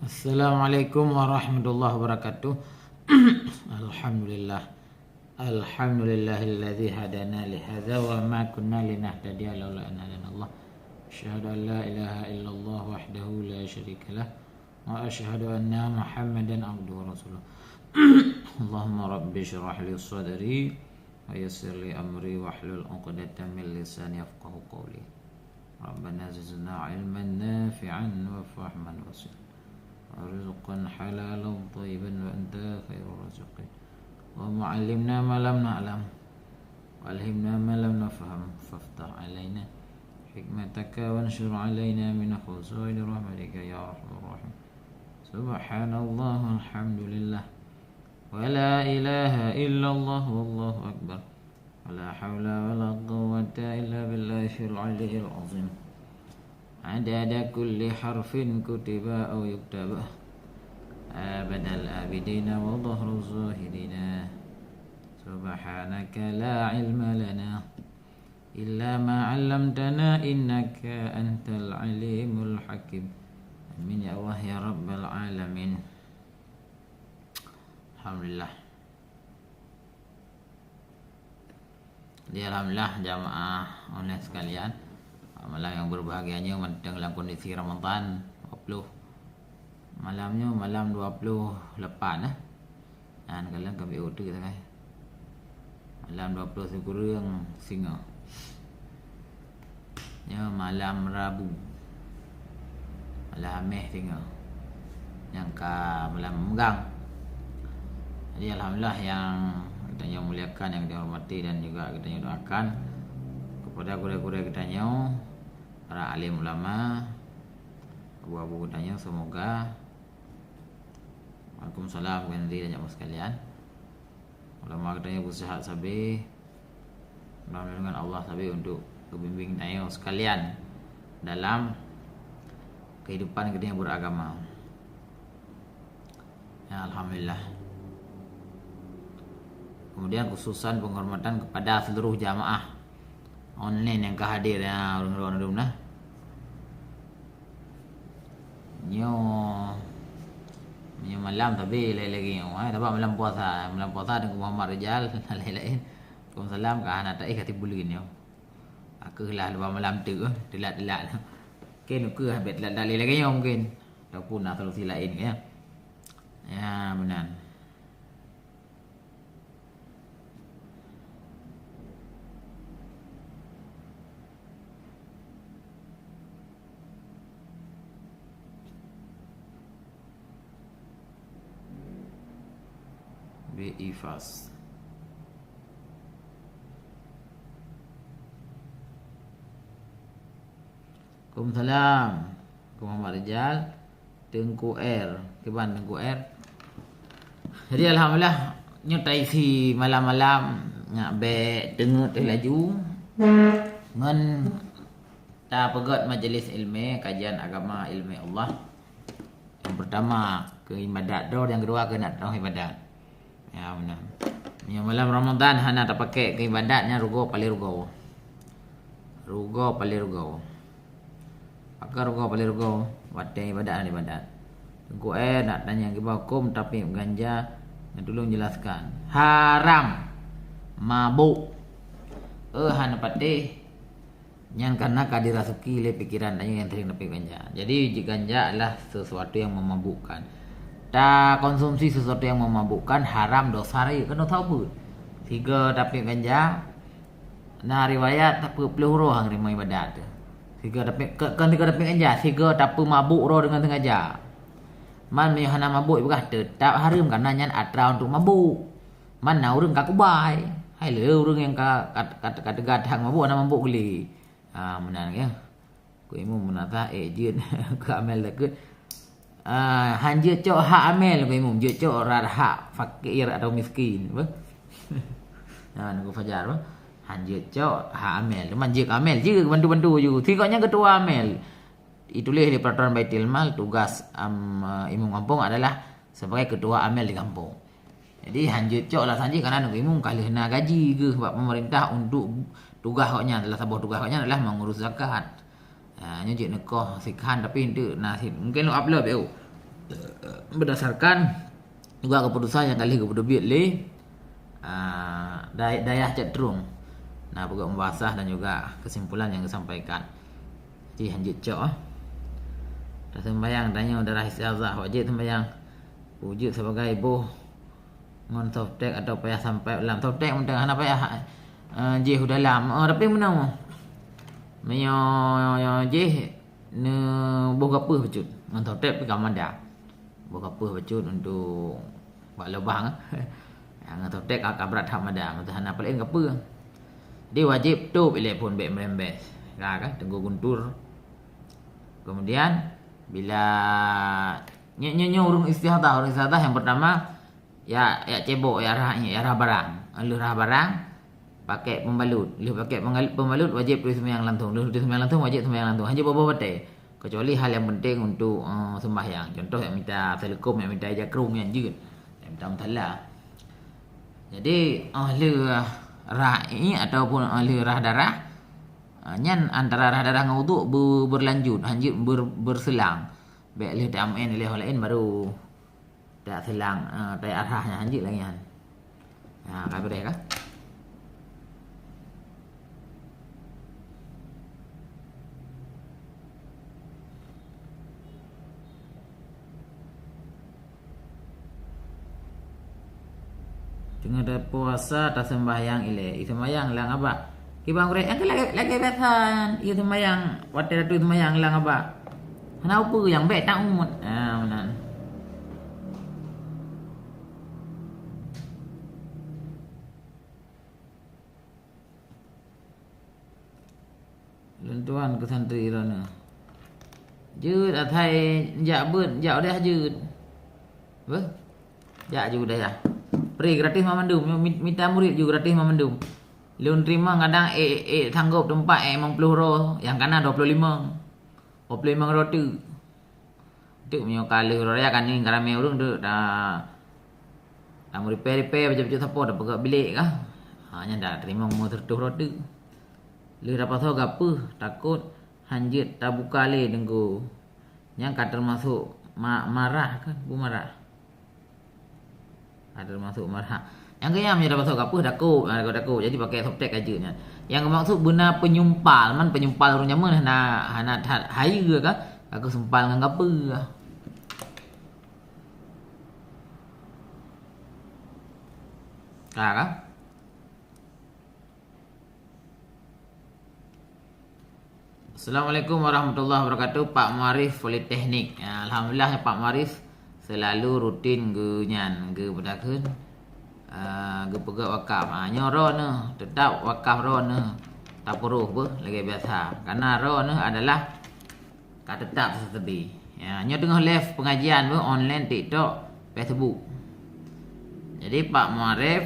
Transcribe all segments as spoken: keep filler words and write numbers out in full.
Assalamualaikum warahmatullahi wabarakatuh. Alhamdulillah. Alhamdulillahilladzi hadana lihadza wa ma kunna linahtadiya laula an hadanallah. Asyhadu an la ilaha illallah wahdahu la syarikalah. Wa asyhadu anna Muhammadan abduhu wa rasuluh. Allahumma rabbi syrah li sadri wa yassir li amri wahlul 'uqdatam min lisani yafqahu qawli. Rabbana zidna ilman nafi'an wa fahman wasi'an. Wa rizqan halalan thayyiban wa anta khairur raziqin. Allahumma 'allimna ma lam na'lam. Wa alhimna ma lam nafham. Faftah 'alaina hikmataka wansyur 'alaina min khazaini rahmatika ya arhamar rahimin. Subhanallah walhamdulillah. Wa la ilaha illallah wallahu akbar. Wa la haula wa la quwwata illa billahil aliyyil azim. Adada kulli harfin kutiba aw yuktaba. Abadal abidina wa dhahru zahirina. Subhanaka la ilma lana illa ma 'allamtana innaka antal alimul hakim. Amin ya Allah ya rabbal alamin. Alhamdulillah. Jadi, alhamdulillah, jamaah online sekalian, malam yang berbahagia nyoe mantong dalam kondisi Ramadan dua puluh. Malam nyoe malam dua puluh lapan, eh. Nyan kalon ka B O T sagai. Malam dua puluh sikureueng singoh. Nyoe malam Rabu. Malam Hameh singoh. Nyang ka malam megang. Jadi, alhamdulillah, yang geutanyoe muliakan, yang geutanyoe hormati dan juga geutanyoe doakan kepada gurée-gurée geutanyoe, para alim ulama, abu-abu geutanyoe, semoga, Waalaikumsalam, Guru Nadi dan jamaah sekalian. Ulama geutanyoe beuseuhat sabe. Mudah-mudahan Allah sabe untuk geubimbing tanyoe sekalian dalam kehidupan geutanyoe beragama. Ya, alhamdulillah. Kemudian khususan penghormatan kepada seluruh jamaah online nyang ka hadir, ya, ureueng-ureueng na. Nyoe, nyoe malam tapi laén lagée nyoe, eh, sabab malam puasa. Malam puasa Teungku Muhammad Rijal laén-laén. Waalaikumsalam, ka hana taéh ka tiep buleuen nyoe. Ka keuh lah leubeh malam teuk, eh, teulat-teulat. Mungkin keuh habéh teulat-teulat lé lagée nyoe mungkin. Ataupun na solusi laén, ya. Ya, meunan. B I Fas. Waalaikumsalam. Teungku Muhammad Rijal, Teungku R. Kiban Teungku R. Jadi, alhamdulillah, nyoe taisi malam-malam nyak bék teungeut teuh laju ngon tapeugét majlis ilmu kajian agama ilmu Allah. Yang pertama, keu ibadat droe, yang kedua keu nak droe ibadat. Ya, meunan. Meunyoe malam Ramadan hana tapaké keu ibadat, nyan rugoe paléng rugoe. Rugoe paléng rugoe. Pakon rugoe paléng rugoe? Watée ibadat hana ibadat. Teungku, eh, nak tanya kiban huköm tapiep ganja, nyan tulông jelaskan. Haram. Mabök. Eh, hana patéh. Nyan karena ka dirasuki lé pikiran tanyoe nyang sering tapiep ganja. Jadi, ganja adalah sesuatu yang memabukkan. Takonsumsi sesuatu yang memabukkan haram, dosa rayeuk, kan dosa ubeut. Sigoe tapiep ganja, na riwayat tapeuet ploh uroe han rimong ibadat teuh. Sigoe tapiep, ke-, kon sigoe tapiep ganja, sigoe tapeumabuk droe deungon sengaja. Man meunyoe hana mabuk ipeugah teutap hareuem, karena nyan atra untuk mabuk. Man na ureuëng ka kubai. Hai le ureuëng nyang ka, ka, ka, ka teuga that mabuk, hana mabuk geuh lé. Ha, meunan, ya. Ku Imum meunasah, eh, jeuet keu amel takheun. Ah, han jeuet cok hak amel, ku Imum, jeuet cok rot hak fakir atau miskin, apa? Ha, Teungku Fajar, apa? Han jeuet cok hak amel. Teuma jeuet keu amel, jeuet bantu-bantu ju. Sigoe nyan ketua amel. Dituléh di peraturan Baitul Mal, tugas, am, imum gampông adalah sebagai ketua amel di gampông. Jadi, han jeuet cok alasan jih karena Teungku Imum ka lheueh na gaji geuh bak pemerintah untuk tugas gobnyan, salah saboh tugas gobnyan adalah mengurus zakat. Ha, nyoe jeuet neukoh sikhan, tapi eunteuk na sit, mungkin lôn upload beu. berdasarkan juga keputusan nyang ka lheueh geupeubiet lé, ah, day-, dayah Cot Trueng. Nah, peugah pembahasan dan juga kesimpulan yang disampaikan. Jadi, hanjeuet cok, ah. Dah sembahyang, tanyoe darah istiazah, wajéb sembahyang. Wujud sebagai boh ngon softtek atau payah sampai lam softtek mantong hana payah, eh, jih u dalam. Oh, tapi meunoe. Meunyoe jih neuboh gapeue bacut. Ngon softtek pih ka mada. Boh gapeue bacut untuk bak lubang. Ngon softtek ka, ka brat that mada. Mantong hana peulaén gapeue. Jadi wajéb tôp ilée phon bék meurembes. Ka, ka, teungku guntur. Kemudian bila nyoe, nyoe, nyoe ureuëng istiadah, ureuëng istiadah yang pertama, ya, ya cebok, ya rah, ya rah barang. Lheueh rah barang, pakai pembalut. Lheueh pakai penggal-, pembalut, wajéb tuh sembahyang langsung. Lheueh tuh sembahyang langsung, wajéb sembahyang langsung. Hanya boh-boh batai. Kecuali hal yang penting untuk, eh, sembahyang. Contoh, yang minta selekom, yang minta jakrung, yang jeuet. Yang minta musala. Jadi, oh lheueh rah iék ataupun oh lheueh rah darah, eh, nyan antara rah darah ngon uduk be-, berlanjut, hanjeuet ber-, berselang. Bék lheueh tamén lé ho laén baru tak selang, eh, tak arah nyan hanjeuet lagi nyan. Ha, ka beureh ka? Teungoh tapuasa, taseumbahyang ilée. Iseumbahyang lam abak. Kiban gurée, nyang keu lagée, lagée biasa, iseumbahyang, watée tatu seumbahyang lam abak. Hana upeue nyang bék taut. Ah, meunan. Lôn tuan keu santri droeneuh. Jeuet asai jak beuet, jak u dayah jeuet. Beuh? Jak ju u dayah. Pri gratis mandum, mi-, mita murit ju gratis mandum. Lôn teurimong kadang ék, ék sanggop teumpat ék limong ploh droe, nyang kana dua ploh limong. Dua ploh limong droe teuk. Teuk meunyoe ka lheueh uroe raya kan ngieng ka ramé ureuëng teuk, ta, tameuripée-ripée bacut-bacut sapo, tapeugét bilék kah. Ha, nyan dak teurimong meuseureutôh droe teuk. Lheueh tapasoe gapeue, takot hanjeuet tabuka lé teungku. Nyan ka teumasok ma-, marah kan, bu marah. Ada masuk marhah. Nyang keu nyan meunyoe tapasoe gapeue takot, ha, takot, takot. Jadi pakai softtek ka jeuet nyan. Nyang geumaksud beuna penyumpal, man penyumpal ureuëng jameun hana, hana that hayeue ka, ka geusumpal ngon gapeue. Ka, ka? Assalamualaikum warahmatullahi wabarakatuh, Pak Muarif Politeknik. Ya, alhamdulillah, Pak Muarif selalu rutin geu nyan, geu peue takheun, ah, geupeugét wakaf. Ah, nyoe droeneuh, teutap wakaf droeneuh tapeurôh beuh lagée biasa. Karena droeneuh adalah ka teutap seuseudi. Ya, nyoe teungoh live pengajian beuh online TikTok, Facebook. Jadi Pak Muarif,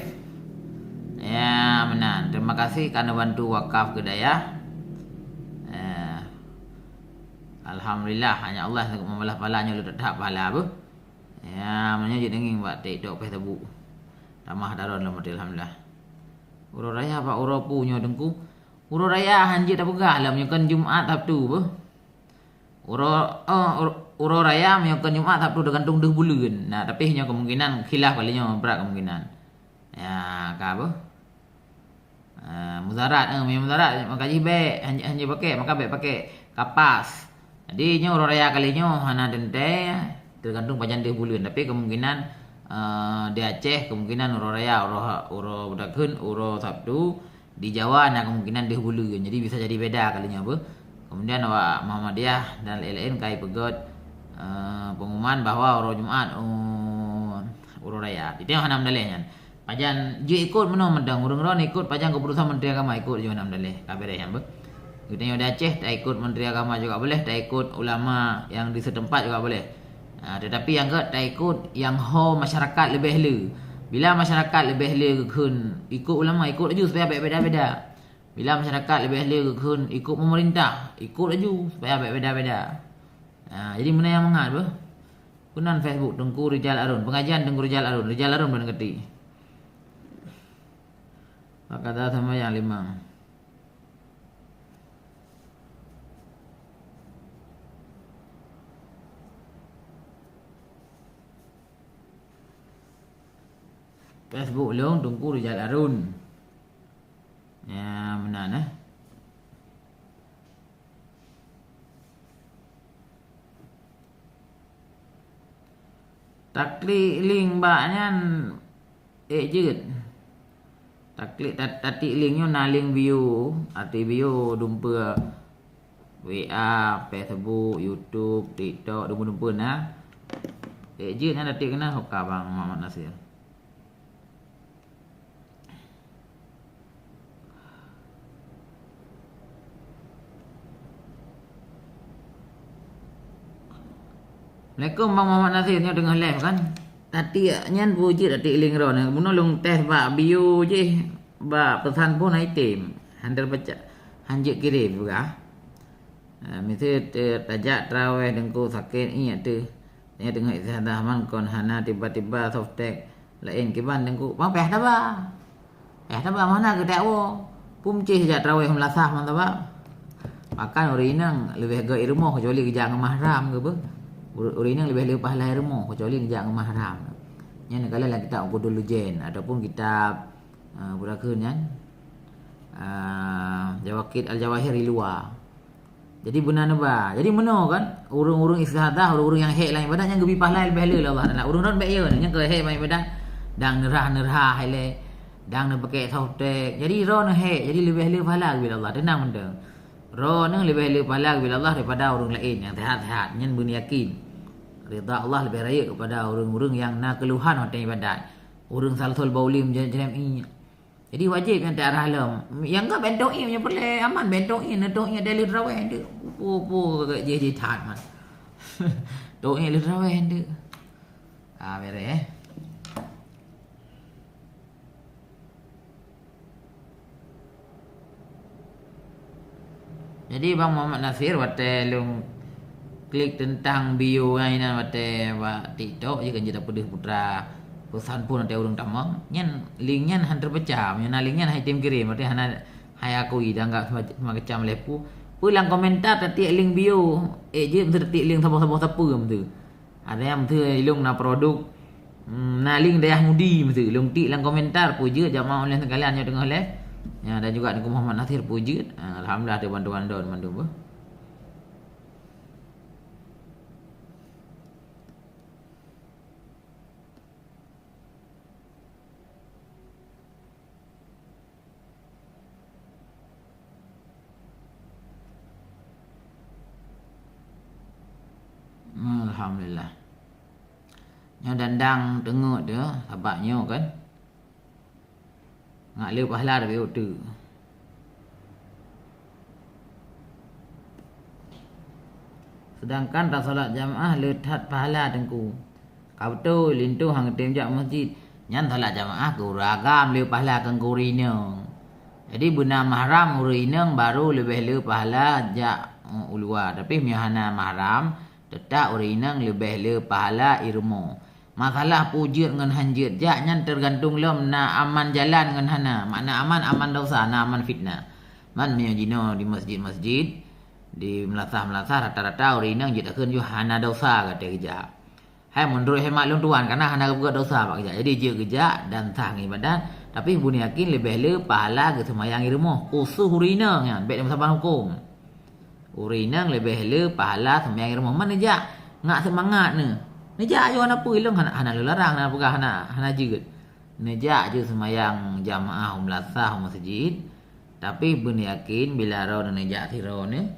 ya meunan. Terima kasih kerana bantu wakaf keu dayah. Ya. Alhamdulillah, hanya Allah nyang membalas pahala nyoe leutot that pahala beuh. Ya, meunyoe jeuet deungieng bak TikTok, Facebook. Tamah daron lom, alhamdulillah. Uroe raya bak uroe peue nyoe teungku? Uroe raya hanjeuet tapeugah lom, nyoe kan Jumat, Sabtu beuh. Uroe, eh, ur-, uroe raya meunyoe kon Jumat, Sabtu teugantung deuh buleuen. Nah, tapi nyoe kemungkinan khilaf kali nyoe, brat kemungkinan. Ya, ka beuh. Ah, mudarat, eh, meunyoe mudarat, maka jih bék, han-, hanjeuet pakai, maka bék pakai kapas. Jadi, nyoe uroe raya kali nyoe hana teuntée, teugantung pajan deuh buleuen. Tapi kemungkinan, eh, di Aceh, kemungkinan uroe raya, uroe, uroe beudakheun, uroe Sabtu, di Jawa na kemungkinan deuh buleuen. Jadi bisa jadi beda kali nyoe beuh. Kemudian awak Muhammadiyah dan laén-laén ka jipeugét, eh, pengumuman bahwa uroe Jumat, oh, uroe raya. Jadi hana meudaleh nyan. Pajan jeuet ikot meunoe mantong ureuëng droe ikot pajan keputusan Menteri Agama ikot jih hana meudaleh. Ka beureh nyan beuh. Geutanyoe di Aceh taikot Menteri Agama juga boleh, taikot ulama yang di setempat juga boleh. Ha, tetapi nyang gét taikot nyang ho masyarakat leubeh le. Bila masyarakat leubeh le geukheun ikot ulama, ikot laju supaya bék beda-beda. Bila masyarakat leubeh le geukheun ikot pemerintah, ikot laju supaya bék beda-beda. Ha, jadi meunan nyang mangat beuh. Keunan Facebook Teungku Rijal Arun, pengajian Teungku Rijal Arun, Rijal Arun ban keuti. Maka dah sama nyang limong. Facebook lôn Teungku Rijal Arun. Ya, meunan, eh. Taklik link bak nyan, ék jeuet. Taklik, ta-, tatik link nyoe na link bio, arti bio dumpeue W A, Facebook, YouTube, TikTok, dumpeue-dumpeue na. Ék jeuet nyan tatik keunan, ho ka Bang Muhammad Nasir. Assalamualaikum, Bang Muhammad Nasir, nyoe teungoh live kan? Tatik nyan peue jeuet tatik link droeneuh. Bunoe lôn test bak bio jih, bak peusan phon hana item. Hana teubaca, hana jeuet kirém peugah. Ha, miseue te-, tajak teurawéh Teungku sakét ié teuh. Nyan teungoh istiadah man kon hana tiba-tiba softtek laén kiban Teungku. Bang payah taba. Payah taba mana geudak woe. Pum cih jak teurawéh meulasah man taba. Bahkan ureueng inong leubeh gét i rumoh kecuali geujak ngon mahram geuh beuh. Ure-, ureueng inong leubeh le pahala i rumoh kecuali geujak ngon mahram. Nyan neukalon lam kitab Uqudul Lujain ataupun kitab, ah, peue kheun nyan? Ah, Jawaqit Al-Jawahir di luwa. Jadi beuna neuba. Jadi meunoe kan, ureueng-ureueng istiadah, ureueng-ureueng nyang hék lam ibadat nyan geubi pahala leubeh le lé Allah Taala. Ureueng droen bék yo, nyang keu hék lam ibadat, dang neurhah-neurhah ilée, dang neupaké softtek. Jadi droeneuh hék, jadi leubeh le pahala geubi lé Allah. Teunang mantong. Droeneuh leubeh le pahala geubi lé Allah daripada ureueng laén nyang seuhat-seuhat. Nyan beuneuyakin. Ridha Allah leubeh rayeuk keupada ureueng-ureueng nyang na keuluhan watée ibadat. Ureueng salsol bauli meujeuet-jeuet ié. Jadi wajéb nyan teuarah lom. Nyang ka bentong ié meunyoe peureulée aman bentong ié, neutong ié dari lheueh teurawéh nteuk. Pu-pu jih jih that man. Tong ié lheueh teurawéh nteuk. Ah, beres, eh. Jadi Bang Muhammad Nasir watée lôn klik teuntang bio nyan inan watée bak TikTok, jih kan jeuet tapeudeuh putra peusan phon watée ureueng tamong. Nyan link nyan hana teubaca, meunyoe na link nyan hai tem kirém, watée hana hai akui dan enggak semacam lé pu. Peue lam komentar tatik link bio, ék jeuet meuteuk tatik link saboh-saboh sapeue meuteuk. Ada nyang meuteuk ilong na produk, mm, na link dayah mudi meuteuk. Ilong tik lam komentar, peue jeuet jamaah online sekalian nyoe teungoh live. Ya, dan juga Teungku Muhammad Nasir peue jeuet. Ah, alhamdulillah teubantu-bantu mandum beuh. Alhamdulillah. Nyoe dandang teungeut dia, sabab nyoe kan. Ngak le pahala dari utu. Sedangkan tasolat jamaah le that pahala Teungku. Ka beutôi, linto han geutem jak masjid. Nyan salat jamaah keu ureueng agam le pahala keu ureueng inong. Jadi beuna mahram ureueng inong baru leubeh le pahala jak, eh, u luwa. Tapi meunyoe hana mahram, teutap ureueng inong leubeh le pahala i rumoh. Masalah peue jeuet ngon han jeuet jak nyan teugantung lom na aman jalan ngon hana. Makna aman, aman desya, na aman fitnah. Man meunyoe jinoe di masjid-masjid, di meulasah-meulasah rata-rata ureueng inong jeuet takheun yôh hana desya gata geujak. Hai meunurot hemat lôn tuan, kareuna hana geupeugah desya bak geujak. Jadi jeuet geujak dan sah ngon ibadat, tapi beuneuyakin leubeh le pahala geuseumayang i rumoh. Khusos ureueng inong nyan, bék meusaban huköm. Ureueng inong leubeh le pahala seumayang i rumoh. Man neujak ngak seumangat neuh. Neujak aju hana peue ilong hana, hana lôn larang, hana peugah hana, hana jeuet. Neujak aju seumayang jamaah u meulasah u masjid. Tapi beuneuyakin bila droeneuh neujak sidroeneuh,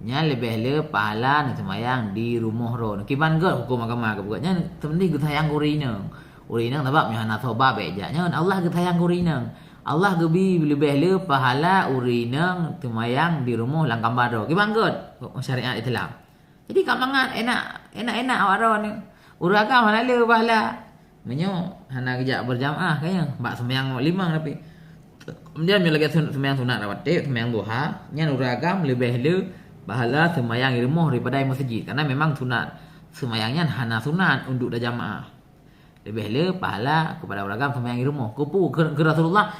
nyan leubeh le pahala neuseumayang di rumoh droeneuh. Kiban gét huköm agama geupeugah nyan seubeunar geusayang keu ureueng inong. Ureueng inong sabab nyoe hana soe ba bék jak. Nyan Allah geusayang keu ureueng inong. Allah geubi leubeh le pahala ureueng inong seumayang di rumoh lam kamba droe. Kiban gét syariat Islam. Jadi ka mangat enak, enak-enak awak droeneuh. Ureueng agam hana le pahala. Meunyoe hana geujak berjamaah kayang bak seumayang limong tapi. Kemudian meunyoe lagée sun-, seumayang sunat rawatib, seumayang duha, nyan ureueng agam leubeh le pahala seumayang i rumoh daripada i masjid. Karena memang sunat seumayang nyan hana sunat untuk tajamaah. Leubeh le pahala keupada ureueng agam seumayang i rumoh. Keupeue keu, keu Rasulullah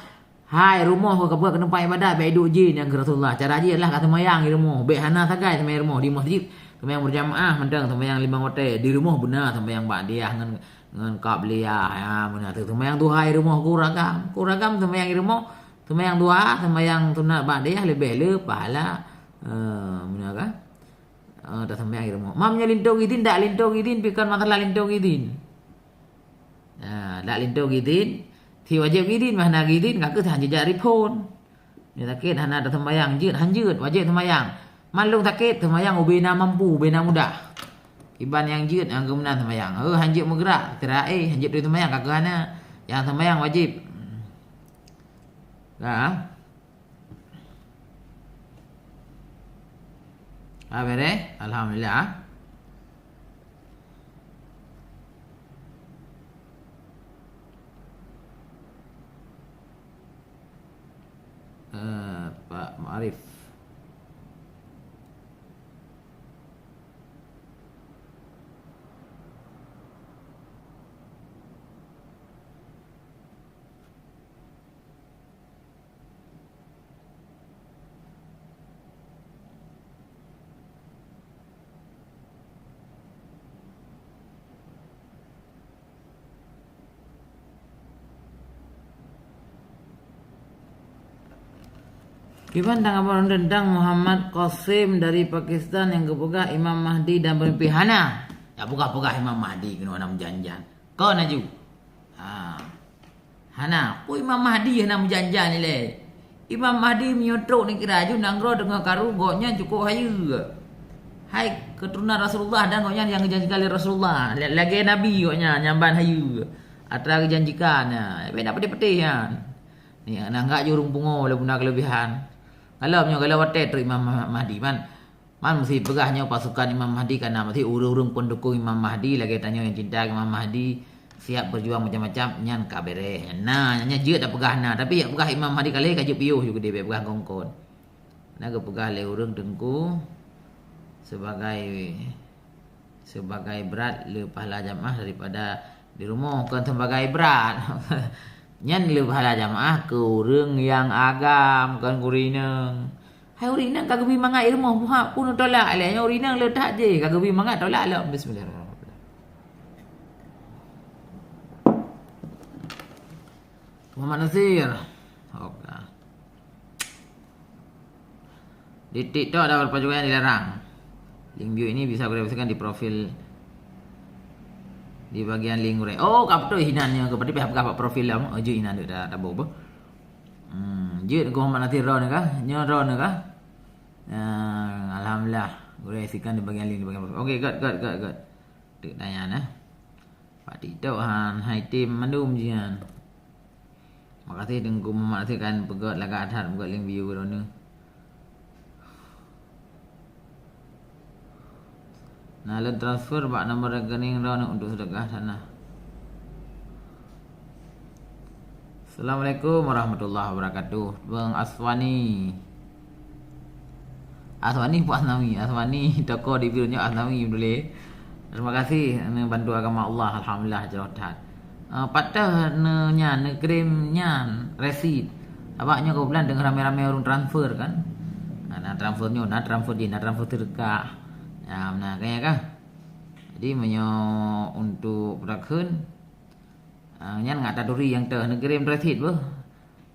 Hai rumoh ka buet keu teumpat ibadat, bék duek jih nyan keu Rasulullah. Cara jih adalah ka seumayang di rumoh. Bék hana sagai seumayang rumoh di masjid. Seumayang berjamaah mantong seumayang limong watée. Di rumoh beuna seumayang ba'diyah ngon Ngon qabliyah, ya, meunan tu seumayang duha i rumoh keu ureueng agam. Keu ureueng agam seumayang i rumoh, seumayang duha, seumayang sunat ba'diyah leubeh le pahala, eh, meunan kan? Eh, taseumayang i rumoh. Mam nyoe linto gidin, dak linto gidin, pi kon masalah linto gidin. Ya, dak linto gidin, si wajéb gidin, mah na gidin, ka keuh hanjeuet jak riphon. Nyoe sakét hana taseumayang, jeuet han jeuet, wajéb seumayang. Mandum sakét, seumayang ubé na mampu, ubé na mudah. Kiban nyang jeuet, nyang geumeunang seumayang. Heueh, han jeuet meugeurak, istirahat, eh, han jeuet turi seumayang, ka keuh hana. Nyang seumayang wajéb. Ka? Ka bereh? Alhamdulillah. Eh, Pak Ma'arif. Kiban tanggapan tentang Muhammad Qasim dari Pakistan yang geupeugah Imam Mahdi dan pemimpin? Hana. Dak peugah-peugah Imam Mahdi keunoe hana meujan-jan. Kon aju. Ha. Hana, peue Imam Mahdi hana meujan-jan ilée. Imam Mahdi meunyoe trok neukira aju nanggroe teungoh karu, gobnyan cukôp hayeue. Hai keuturonan Rasulullah dan gobnyan nyang geujanjikan lé Rasulullah. La-, lagée Nabi gobnyan nyang ban hayeue. Atra geujanjikan, ya. Beda peuteh-peuteh nyan. Ni, aneuëk gak jurông pungo lé bunda keulebihan. Kalau meunyoe kalau watée trok Imam Mah-, Mahdi, man. Man meusi peugah nyoe pasukan Imam Mahdi ka na, meusi ureuëng-ureuëng pendukung Imam Mahdi lagée tanyoe nyang cinta keu Imam Mahdi, siap berjuang macam-macam, nyan ka bereh. Na, nyan jeuet tapeugah na, tapi jak peugah Imam Mahdi ka lheueh ka jeuet piôh ju keudeh, bék peugah kongkon. Na geupeugah lé ureuëng teungku sebagai, sebagai brat le pahala jamaah daripada di rumoh, kon sebagai brat. Nyan le pahala jamaah keu ureuëng nyang agam, kon keu ureuëng inong. Hai ureuëng inong ka geubi mangat i rumoh, muhak pun tolak lé. Nyoe ureuëng inong le that jih, ka geubi mangat tolak lom. Bismillahirrahmanirrahim. Muhammad Nasir. Oke. Di TikTok ada beberapa juga yang dilarang. Link bio ini bisa gurée bersihkan di profil, di bagian link gurée. Oh, ka beutôi hinan nyoe, berarti pihak peugah bak profil lom. Oh, jeuet hinan dek dah tabong apa? Hmm, jeuet keu Muhammad Nasir droeneuh kah? Nyoe droeneuh kah? Ah, alhamdulillah. Gurée bersihkan di bagian link, di bagian profil. Oke, got, got, got, got. Tek tanya nah. Pak TikTok han hai tem mandum jian. Makasih Teungku Muhammad Nasir kan peugöt lagak that peugöt link view droeneuh. Nah, lôn transfer bak nomor rekening droeneuh untuk sedekah sana. Assalamualaikum warahmatullahi wabarakatuh. Bang Aswani. Aswani Pak Asnawi. Aswani toko di biru nyoe Asnawi dulu. Terima kasih neubantu agama Allah. Alhamdulillah jroh that. Eh, pat teuh neu nyan, neukirim nyan resit. Awak nyoe keu bulan deungon ramé-ramé ureuëng transfer kan. Ha, na transfer nyoe, na transfer jih, na transfer sedekah. Ya, na kaya kah? Jadi meunyoe untuk peudakheun, ah, nyan ngat taturi nyang teuh neukirim resit beuh.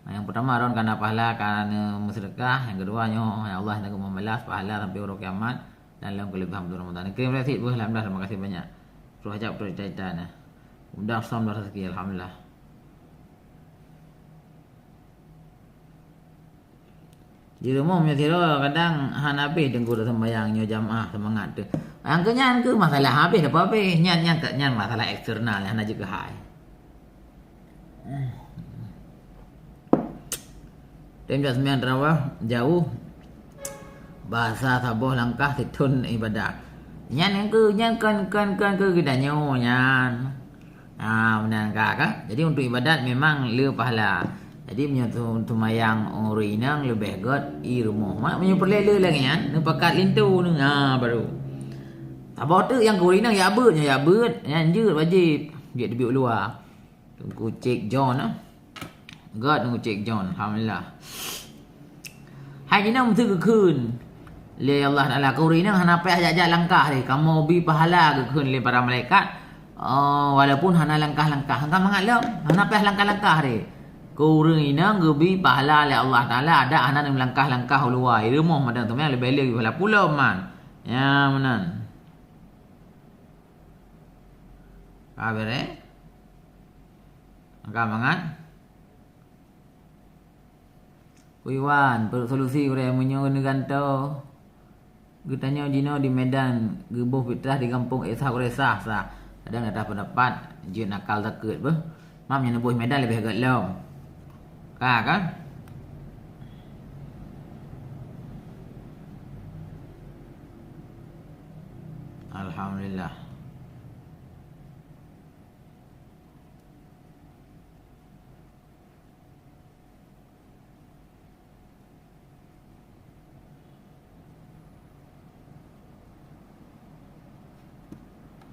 Nyang peutama droen kana pahala kana meuseudeukah, nyang keudua nyoe, ya Allah, nyang geumeubalaih pahala sampoe uroe kiamat dan lom keuleubah buleuen Ramadhan. Kirim resit beuh, alhamdulillah, terima kasih banyak. Terus ajak beutôi cerita-cerita nyan. Mudah som dan rezeki, alhamdulillah. Di rumoh meunyoe sidroe kadang hana habéh teungku seumayang nyoe jamaah seumangat teuh. Nyang keu nyan keuh masalah habéh dapat habéh. Nyan, nyan, nyan masalah eksternal, hana jeuet keuhai. Tem jak seumayang tarawih jauh, bahasa saboh langkah sithon ibadah. Nyan keuh, nyan kon, kon, kon keuh geutanyoe nyan. Ha, meunan ka, ka. Jadi untuk ibadat memang le pahala. Jadi meunyoe tu, seumayang ureuëng inong leubeh göt i rumoh. Mak meunyoe peureulée le lagée nyan, neupakat linto neu. Ha, baru. Saboh teuk nyang keu ureuëng inong jak beuet, nyoe jak beuet, nyan jeuet wajéb. Jeuet teubiet u luwa. Teungku Cek John, ah. Göt Teungku Cek John, alhamdulillah. Hai jinoe meuteugeukeuen lé Allah Taala, keu ureuëng inong hana payah jak-jak langkah lé, kamoe bi pahala geukheun lé para malaikat. Oh, walaupun hana langkah-langkah, langkah mangat lom, hana payah langkah-langkah deh. Keu ureuëng inong geubi pahala lé Allah Taala, ada hana neulangkah-langkah u luwa, i rumoh mantong teuma leubeh lé pahala pulo man. Ya, meunan. Ka beres? Langkah mangat? Ku Iwan, peuruek solusi uroe meunyoe neugantoe. Geutanyoe jinoe di Medan, geuboh fitrah di gampông Esa Kuresah sa. Kadang ada pendapat, jeuet nakal takeuet beuh. Mam nyang neuboh Medan leubeh gét lom. Ka kan? Alhamdulillah.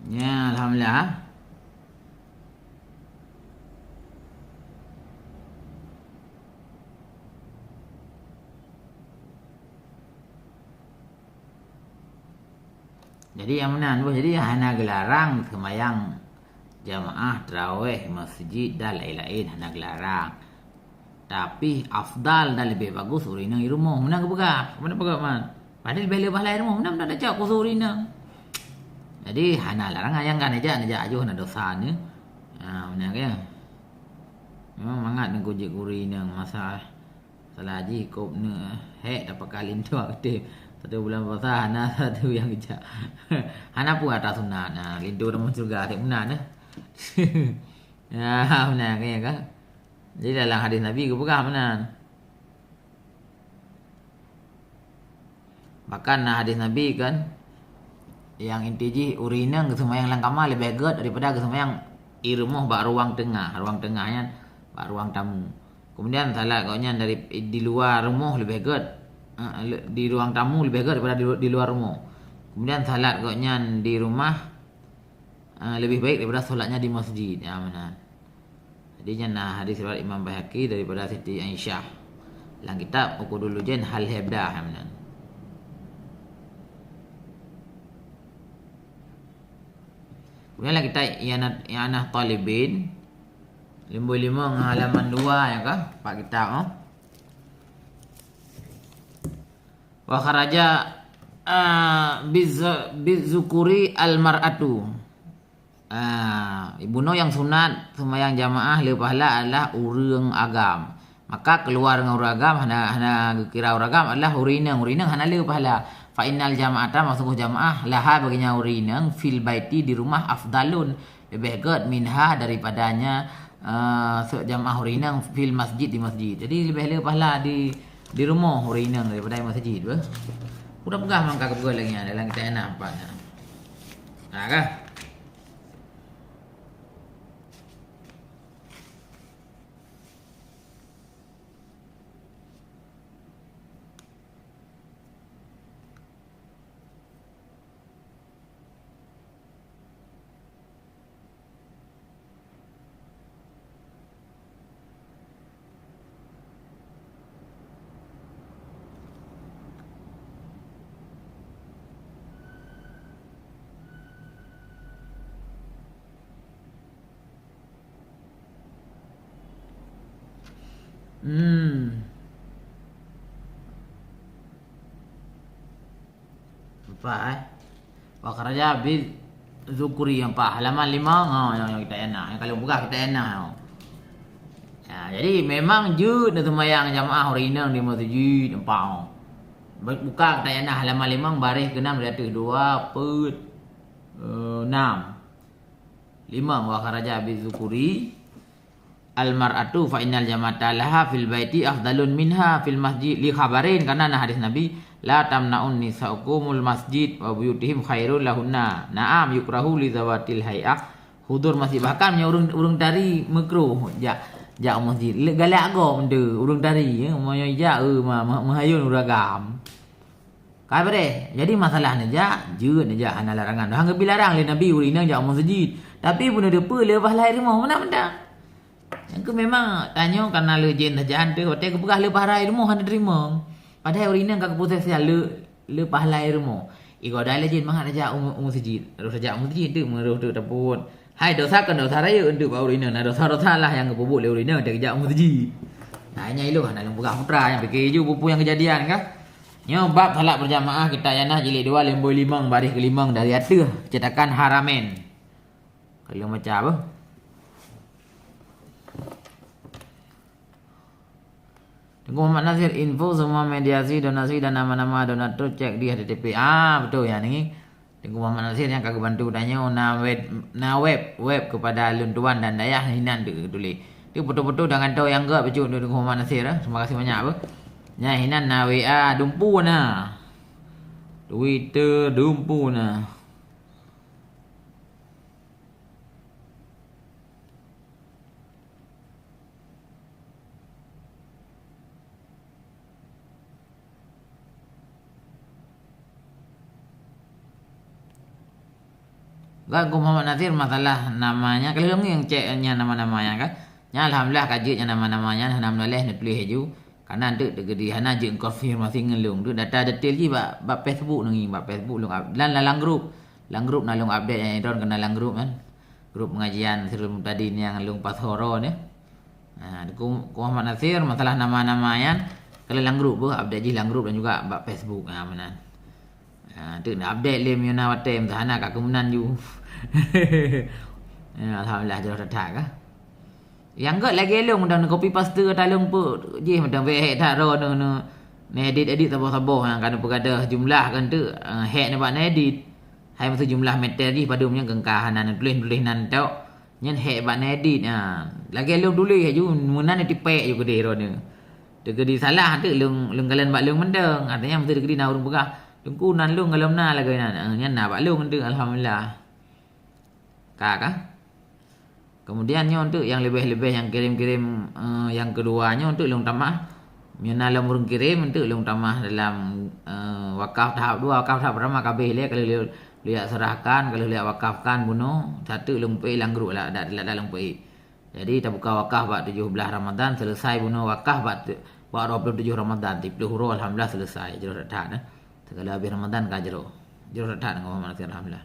Ya, alhamdulillah. Jadi nyang meunan boh, jadi hana geularang seumayang jamaah taraweh masjid dan laén-laén, hana geularang. Tapi afdal dan leubeh bagus ureuëng inong i rumoh. Meunan geupeugah, meunan peugah man. Padahai leubeh le pahala i rumoh, meunan meunan tajak khusos ureuëng inong. Jadi hana larangan, nyang ka neujak, neujak ajoh hana dosa nyoe. Ha, meunan kan. Memang mangat neukujik ureuëng inong masa Salah jih kôb neu hék tapaka linto até. Satu bulan puasa hana satu nyang geujak. Hana pun atra sunat. Nah, linto tamong syeuruga até meunan eh. Ya, meunan kan ya kan. Jadi dalam hadis Nabi geupeugah meunan. Bahkan na hadis Nabi kan, nyang inti jih ureuëng inong geuseumayang lam kama leubeh gét daripada geuseumayang i rumoh bak ruang teungoh, ruang teungoh nyan bak ruang tamu. Kemudian salat gobnyan dari, di luwa rumoh leubeh gét, eh, le-, di ruang tamu leubeh gét daripada di lu-, di luwa rumoh. Kemudian salat gobnyan di rumah, eh, leubeh baik daripada solatnya di masjid. Ya, meunan. Jadi nyan na hadis riwayat Imam Baihaqi daripada Siti Aisyah. Lam kitab Uqudul Lujain hal hebda, ya, meunan. Kemudian lam kitab I'anat, I'anah Talibin, limong limong halaman dua ya kah? Pak kitab, oh. Wa kharaja, ah, biz-, bizukuri al-mar'atu. Ah, bunoe nyang sunat seumayang jamaah le pahala adalah ureuëng agam. Maka keuluwa ngon ureuëng agam hana, hana geukira ureuëng agam adalah ureuëng inong. Ureuëng inong hana le pahala. Fa innal jama'ata, maksud jamaah, laha bagi nyan ureuëng inong, fil baiti, di rumah, afdalun, leubeh gét, minha, daripadanya, eh, se-, jamaah ureuëng inong fil masjid, di masjid. Jadi leubeh le pahala di, di rumoh ureuëng inong daripada di masjid, beh. Udah peugah mangka keubah lagi nyan dalam kitab I'anah empat nyan. Nah, kah? Hmm. Empat, eh. Wa kharaja bi zukuri, empat. Halaman lima, ha, nyang, nyang kitab I'anah. Nyang ka lôn peugah kitab I'anah, ha. Ya, jadi memang jeuet neuseumayang jamaah ureuëng inong di masjid, empat, ha. Buka kitab I'anah halaman lima, baréh keenam, dari ateueh dua, peuet, eh, enam. Lima, wa kharaja bi zukuri. Al mar'atu fa innal jama'ata laha fil baiti afdalun minha fil masjid, li khabarin, karena na hadis Nabi, "La tamna'un nisa'ukumul masjid wa buyutihim khairul lahunna." Na'am, yukrahu li zawatil hai'ah hudur masjid. Bahkan meunyoe ureuëng, ureuëng tari meukruh jak, jak masjid. Le galak agom tu ureuëng tari, ya, meunyoe jak, eh, ma-, ma-, meuhayun ureuëng agam. Ka beureh. Jadi masalah neujak, jeuet neujak hana larangan. Hana geubi larang lé Nabi ureuëng inong jak u masjid. Tapi bunoe depe le pahala i rumoh, meunan mantong. Nyang keu memang tanyoe kana le jén sajan teuh, watée geupeugah le pahala i rumoh hana teurimong. Padahai ureuëng inong ka geuproses le, le pahala i rumoh. Igoda le jén mangat neujak u, u masjid. Roh neujak u masjid teuh, meureuh teuh tapeubuet. Hai, dosa kon dosa rayeuk untuk bak ureueng inong. Nah, dosa-dosa lah nyang geupeubuet lé ureueng inong teuh geujak u meuseujid. Nah, nyan ilong hana lôn peugah mutra, nyang pike ju peue-peue nyang keujadian kah. Nyoe bab salat berjamaah kitab Ianah jilid dua, leumbôi limong, baréh keulimong dari ateueh, cetakan Haramain. Ka lôn baca apa? Teungku Muhammad Nasir, info semua mediasi, donasi dan nama-nama donatur cek di H T T P. Ah, betul ya ni. Teungku Muhammad Nasir nyang ka geubantu tanyoe na web, na web, web kepada lôn tuan dan dayah hinan tu tulis. Tu foto-foto dan kantô nyang geuh bacut Teungku Muhammad Nasir, eh. Terima kasih banyak apa. Nya hinan na W A dumpu na. Twitter dumpu na. Kan Teungku Muhammad Nasir masalah nama nyan, ka lheueh lôn nyang cek nyan nama-nama nyan kan. Nyan alhamdulillah ka jeuet nyan nama-nama nyan, hana meunaleh neutuléh laju. Karena eunteuk teukeudi hana jeuet konfirmasi ngon lôn. Eunteuk data detail jih bak, bak Facebook nyoe, bak Facebook lôn up-, dan lam grup. Lam grup na lôn update nyan, droen keunan lam grup kan. Grup pengajian Sirul Mubtadin nyang lôn pasoe droe nyoe. Ha, Teungku, Teungku Muhammad Nasir, masalah nama-nama nyan, ka lheueh lam grup beuh, update jih lam grup dan juga bak Facebook. Ha, meunan. Ha, tu na update lé meunyoe na watèe meuhana ka keu meunan ju. Ya, alhamdulillah, jroh that-that kah. Nyang gèt lagèe lôn mantong neucopy paste ata lôn peuet jih mantong bèk hèk that droeneuh neu, neuedit-edit saboh-saboh nyang ka neupeugadôh jumlah kan tu, eh, hèk nibak neuedit. Hai meusu jumlah meter jih padum nyan geungka hana neutuléh-tuléh nan tok. Nyan hèk bak neuedit, ha. Lagèe lôn tuléh laju, meunan neutipèk ju keudeh droeneuh. Teukeudi salah tu lôn, lôn kalon bak lôn mantong. Artinya meusu teukeudi na ureueng peugah, "Teungku, nan lôn golom na lagèe nyan." Ha, nyan na bak lôn tu, alhamdulillah. Ka, ka? Kemudian nyoe untuk nyang leubeh-leubeh nyang kirém-kirém, eh, nyang keudua nyoe untuk lôn tamah. Meunyoe na lom ureueng kirém untuk lôn tamah dalam, eh, wakaf tahap dua, wakaf tahap pertama ka abéh lé, ka lheueh lôn jak seurahkan, ka lheueh lôn jak wakafkan bunoe, satu lôn peuék lam grup lah, dak, dak, dak lôn peuék. Jadi tabuka wakaf bak tujoh blaih Ramadan, selesai bunoe wakaf bak tu, bak dua puluh tujoh Ramadan, tiplôh uroe alhamdulillah selesai, jroh that-that, eh. Segala habéh Ramadan ka jroh. Jroh that-that ngon Muhammad Nasir, alhamdulillah.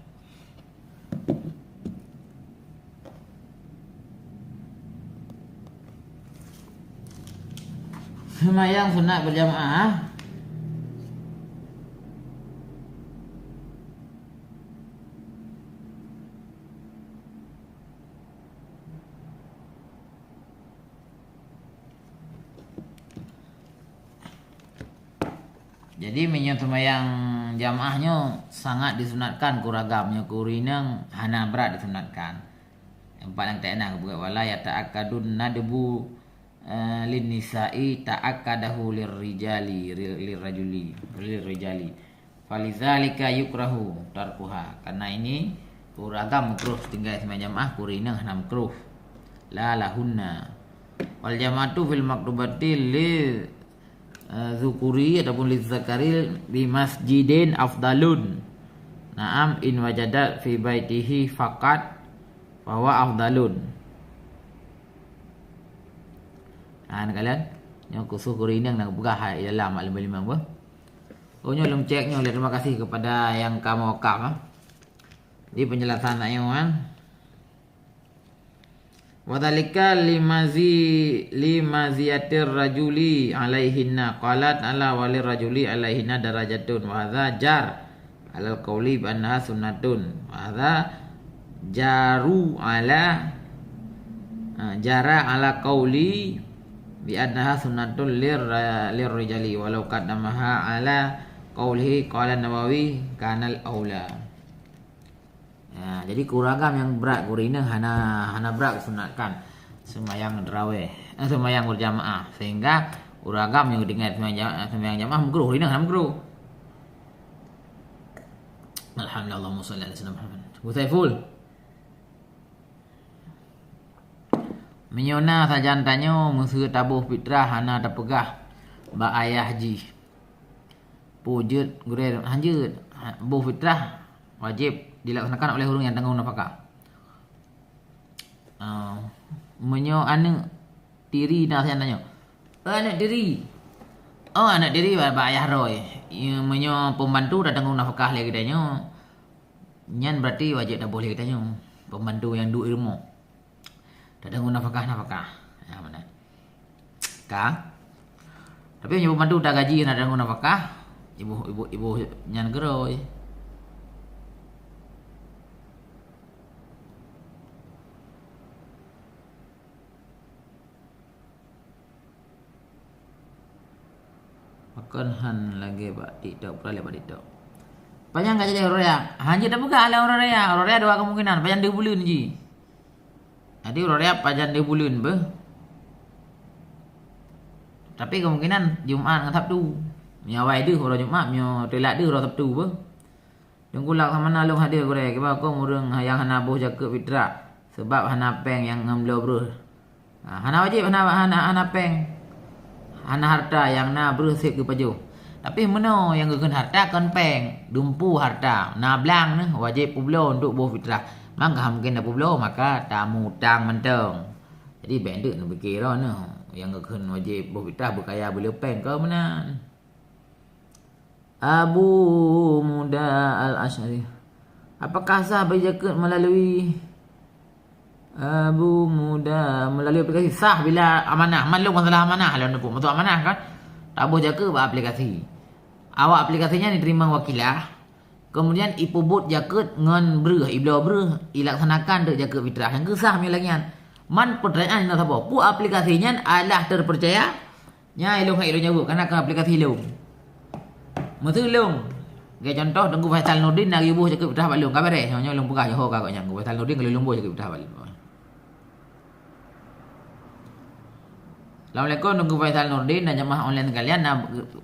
Seumayang sunat berjamaah. Jadi, meunyoe seumayang jamaah nyoe sangat disunatkan keu ureueng agam, meunyoe keu ureueng inong hana brat disunatkan. Empat nyang teuena geupeugah, "Wala yata'akkadun nadbu, eh, lin nisa'i ta'akkadahu lirrijali, ri-, lirrajuli, lirrijali. Falidzalika yukrahu tarkuha." Karena ini, keu ureueng agam makruh tinggai seumayang jamaah, keu ureueng inong hana makruh. La lahunna. Wal jama'atu fil maktubati li, eh, dzukuri ataupun lidzakari bi masjidin afdalun. Naam, in wajadat fi baitihi faqat fahuwa afdalun. Ha, na kalon? Nyoe khusus keu ureueng inong na geupeugah hai dalam mak limong-limong beuh. Oh, nyoe lôn cek nyoe lé, terima kasih kepada nyang ka mewakaf, ha. Jadi penjelasan ayat nyoe, ha. Wa dzalika limazi-, limaziyatir rajuli alaihinna. Qala ta'ala, "Walir rajuli alaihinna darajatun." Wa hadza jar alal qauli bi annaha sunnatun. Wa hadza jaru ala, ha, jara ala qauli bi annaha sunnatun lir-, lirrijali, walau qaddamaha ala qaulihi qala Nawawi kanal aula. Ya, jadi keu ureueng agam nyang brat keu ureueng inong hana, hana brat sunatkan seumayang tarawih, eh, seumayang berjamaah. Sehingga ureueng agam nyang geutinggai seumayang jama-, seumayang jamaah makruh, ureueng inong hana makruh. Alhamdulillah, Allahumma shalli ala sayyidina Muhammad. Gus Saiful. Meunyoe na sajan tanyoe, meuseu taboh fitrah hana tapeugah bak ayah jih. Peue jeuet gurèe hanjeuet, ha, boh fitrah wajéb dilaksanakan oleh ureueng nyang tanggong nafakah. Ah, meunyoe aneuk tiri na sajan tanyoe, "Eh, aneuk tiri." Oh, aneuk tiri ba-, bak ayah droe. Ya, meunyoe pembantu tatanggong nafakah lé geutanyoe, nyan berarti wajéb taboh lé geutanyoe. Pembantu nyang duek di rumoh. Tadeungoe nafakah-nafakah. Ya, meunan. Ka. Tapi meunyoe pembantu tagaji hana tadeungoe nafakah, iboh, iboh, iboh nyan keurôi. Pakon han lagée bak TikTok, peureulée bak TikTok. Pajan ka jadi uroe raya? Hanjeuet tapeugah lé uroe raya. Uroe raya dua kemungkinan. Pajan deuh buleuen jih. Jadi uroe raya pajan deuh buleuen beuh. Tapi kemungkinan Jumat ngon Sabtu. Meunyoe awai deuh uroe Jumat, meunyoe telat deuh uroe Sabtu beuh. Teungku Laksamana lôn hadir gurée, kiban huköm ureuëng nyang hana boh jakeuet fitrah, sabab hana péng nyang ngon bloe breueh. Ha, hana wajéb, hana, hana, hana péng. Hana hareuta nyang na breueh sép geupajoh. Tapi meunoe nyang geukheun hareuta kon péng, dumpeue hareuta, na blang neuh wajéb peubloe untuk boh fitrah. Mangka mungken tapeubloe, maka tamutang mantong. Jadi bék deuek neupike droeneuh nyang geukheun wajéb boh fitrah beukaya beu le péng, kon meunan. Abu Muda Al-Asy'ari. Apakah sah bagi jakeuet melalui Abu Muda melalui aplikasi? Sah bila amanah. Man lôn masalah amanah lôn neupeu. Maksud amanah kan? Taboh jakeuet bak aplikasi. Awak aplikasi nyan diterima wakilah. Kemudian ipeubuet jakeuet ngon breueh, ibloe breueh, ilaksanakan deuek jakeuet fitrah. Nyang keu sah meunyoe lagée nyan. Man pertanyaan inoe saboh. Peue aplikasi nyan adalah terpercaya? Nyan ilôn hai ilôn jaweueb, kana keu aplikasi ilôn. Meuseu ilôn, lagée contoh Teungku Faisal Nurdin na geuyue boh jakeuet fitrah bak lôn, ka beres, nyoe, nyoe lôn peugah yoh ka gobnyan, Teungku Faisal Nurdin ka lôn boh jakeuet fitrah bak lôn. Assalamualaikum Teungku Faisal Nurdin dan jamaah online sekalian, na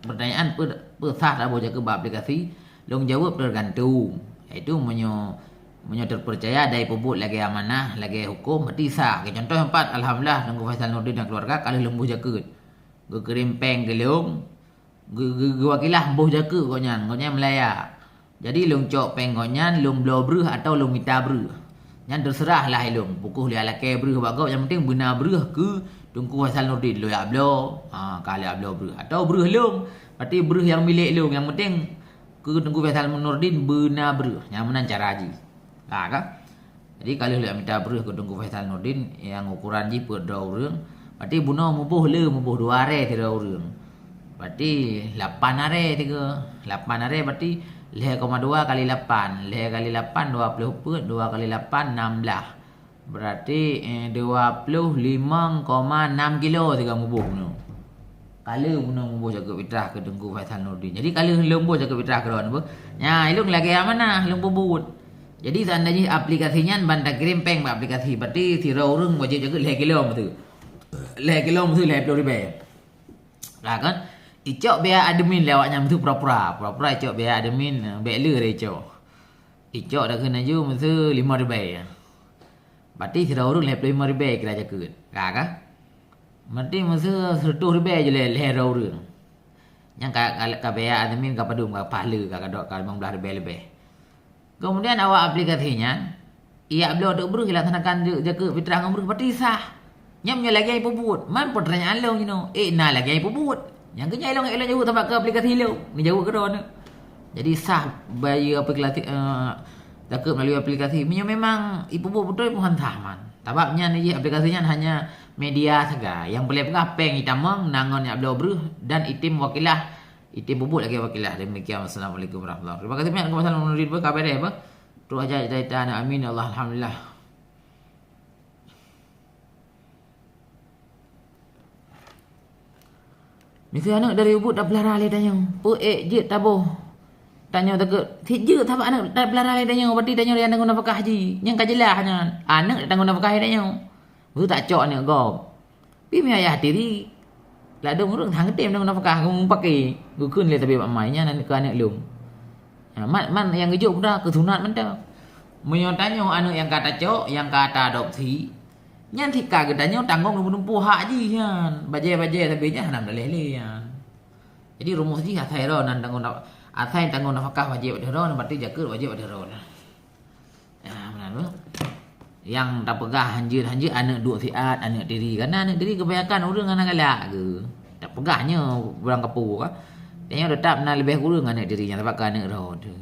pertanyaan peue, peue sah taboh jakeuet bak aplikasi? Lôn jaweueb tergantung. Yaitu meunyoe, meunyoe terpercaya dan ipeubuet lagée amanah, lagée huköm, berarti sah. Lagée contoh nyang pat, alhamdulillah Teungku Faisal Nurdin dan keluarga ka lheueh lôn boh jakeuet. Geukirém péng keu lôn, geu-, geu-, geuwakilah boh jakeuet gobnyan, gobnyan meulaya. Jadi lôn cok péng gobnyan, lôn bloe breueh atawa lôn mita breueh. Nyan teuseurah lah ilôn, peu kheueh lôn lakée breueh bak gob, nyang penting beuna breueh keu Teungku Faisal Nurdin, lôn jak bloe, ha, ka lôn jak bloe breueh. Atawa breueh lôn, berarti breueh nyang milék lôn, nyang penting keu Teungku Faisal Nurdin beuna breueh. Nyan meunan cara jih. Ha, ka? Jadi ka lheueh lôn mita breueh keu Teungku Faisal Nurdin nyang ukuran jih peuet droe ureuëng, berarti bunoe muboh le, muboh dua arée sidroe ureuëng. Berarti lapan arée tiga. Lapan arée berarti lhée koma dua kali lapan. Lhée kali lapan dua ploh peuet, dua kali lapan nam blah. Berarti, eh, dua ploh limong koma nam kilo sigoe muboh bunoe. Ka lheueh bunoe muboh jakeuet fitrah keu Teungku Faisal Nurdin. Jadi ka lheueh lôn boh jakeuet fitrah keu droeneuh beuh. Nyan, ilôn lagée amanah lôn peubuet. Jadi seandainya aplikasi nyan ban takirém péng bak aplikasi, berarti sidroe ureuëng wajéb jakeuet lhée kilo meuseu. Lhée kilo meuseu lhée ploh ribée. Lah kan? Icok biaya admin lé awaknyan meuseu pura-pura. Pura-pura icok biaya admin, eh, bék le icok. Icok dah keuneuk ju meuseu lima ribée. Berarti sidroe ureuëng lhée ploh lima ribée kira jakeuet. Ka, ka? Berarti meuseu seratus ribée ju lé, lhée droe ureuëng. Nyang ka, ka, ka biaya admin ka padum, ka pahala, ka, ka dok, ka limong blaih ribée leubeh. Kemudian awak aplikasi nyan, ijak bloe teuk breueh, ilaksanakan jakeuet fitrah ngon breueh, berarti sah. Nyan meunyoe lagée ipeubuet, man pertanyaan lôn jinoe, eh, na lagée ipeubuet. Nyang keu nyan ilôn, ilôn jaweueb sabab keu aplikasi ilôn, neujaweueb keudroe nyoe. Jadi sah bayeue aplikasi, eh, jakeuet meulalu aplikasi. Meunyoe memang ipeubuet beutôi, pun han sah man. Sabab nyan jih aplikasi nyan hanya media sagai. Nyang peureulée peugah péng itamong, na ngon jak bloe breueh dan item wakilah, item peubuet lagée wakilah. Demikian, wassalamualaikum warahmatullahi wabarakatuh. Terima kasih banyak kepada Salam Nurdin, beuh, ka beres, beuh. Terus aja cerita aneuk amin, ya Allah, alhamdulillah. Miseue aneuk dari ubit tapeulara lé tanyoe, peu ék jeuet taboh. Tanyoe takot sit jeuet sabab aneuk tapeulara lé tanyoe, berarti tanyoe nyang tanggung nafakah jih. Nyang ka jeulaih nyan, aneuk tanggung nafakah lé tanyoe. Beutôi tacok aneuk gob. Pih meunyoe ayah tiri, ladôm ureueng han geutem tanggung nafakah, geumeupaké, geukheun lé sabe bak ma, nyan aneuk keu aneuk lôn. Ha, mat, mat nyang geujok peue keu sunat mantong. Meunyoe tanyoe aneuk nyang ka tacok, nyang ka ta adopsi, nyan sit ka geutanyoe tanggong leumpah-leumpah hak jih nyan. Bajée-bajée sabe nyan hana meudaleh lé nyan. Jadi rumoh jih asai droe nan tanggong na-, asai tanggong nafakah wajéb ateueh droe, berarti jakeuet wajéb ateueh droe. Ya, meunan, beuh. Nyang tapeugah hanjeuet-hanjeuet aneuk duek siat, aneuk tiri. Karena aneuk tiri kebanyakan ureueng hana galak geu. Tapeugah nyoe ureueng kapeue ka. Tanyoe teutap na leubeh kureueng aneuk tiri nyan sabab ka aneuk droe teuh.